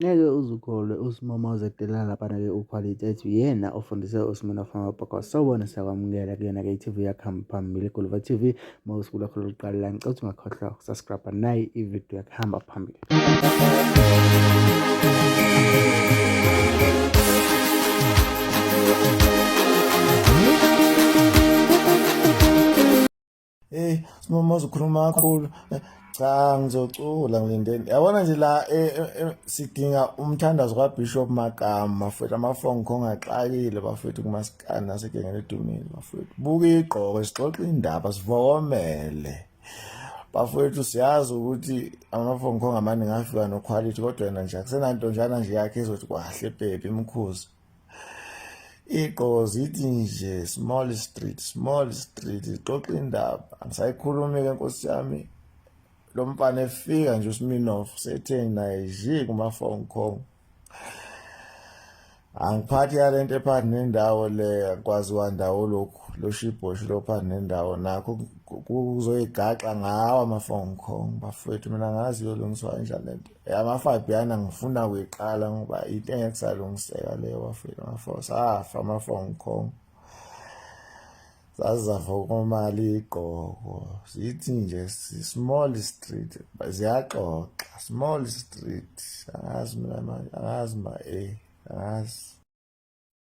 Ngeke uze ukholwe uSmomoza edelela laphana-ke uQuality ethi uyena ofundise uSmirnoff Amabhokobhoko. Sawubona siyakwamukela kuyona-ke i-TV yakho hamba phambili iGuluva TV. Uma usuku lwakho lokuqala la ngicela ukuthi ungakhohlwa ukusubscribe nayi ividiyo yakho hamba phambili. Hey, Simomoza ukhuluma kakhulu. Cha, ngizocula ngilindeni. Yabona nje la eh, eh, eh, sidinga umthandazo kaBishop Makama bafethu amafoni khongaxakile bafethu kumasikani nasegengele edumile bafethu. Buka igqoko sixoxa indaba sivokomele. Bafethu siyazi ukuthi amafoni khongamane ngafika no quality kodwa yena nje akusenanto njana nje yakhe izothi kwahle baby imkhuzi. Iy'gqoko zithi nje small street small street ixoxa indaba angisayikhulumi-ke nkosi yami lo mfana efika nje usminoff setheni naye ji kuma-phone call angiphathi yale nto ephakathi nendawo le akwaziwa ndawo lokhu lo shibhoshi lo phakathi nendawo nakho kuzoyigaxa ngawo ama-phone call bafowethu mina ngazi iyolungiswa kanjani le nto Amafabiana ngifuna kuyiqala ngoba into engeke salungiseka leyo bafethu amafo safa amafongkhong zazafa komali igqoko zithi nje small street ziyaxoxa small street angazi mina manje angazi ma eh angazi.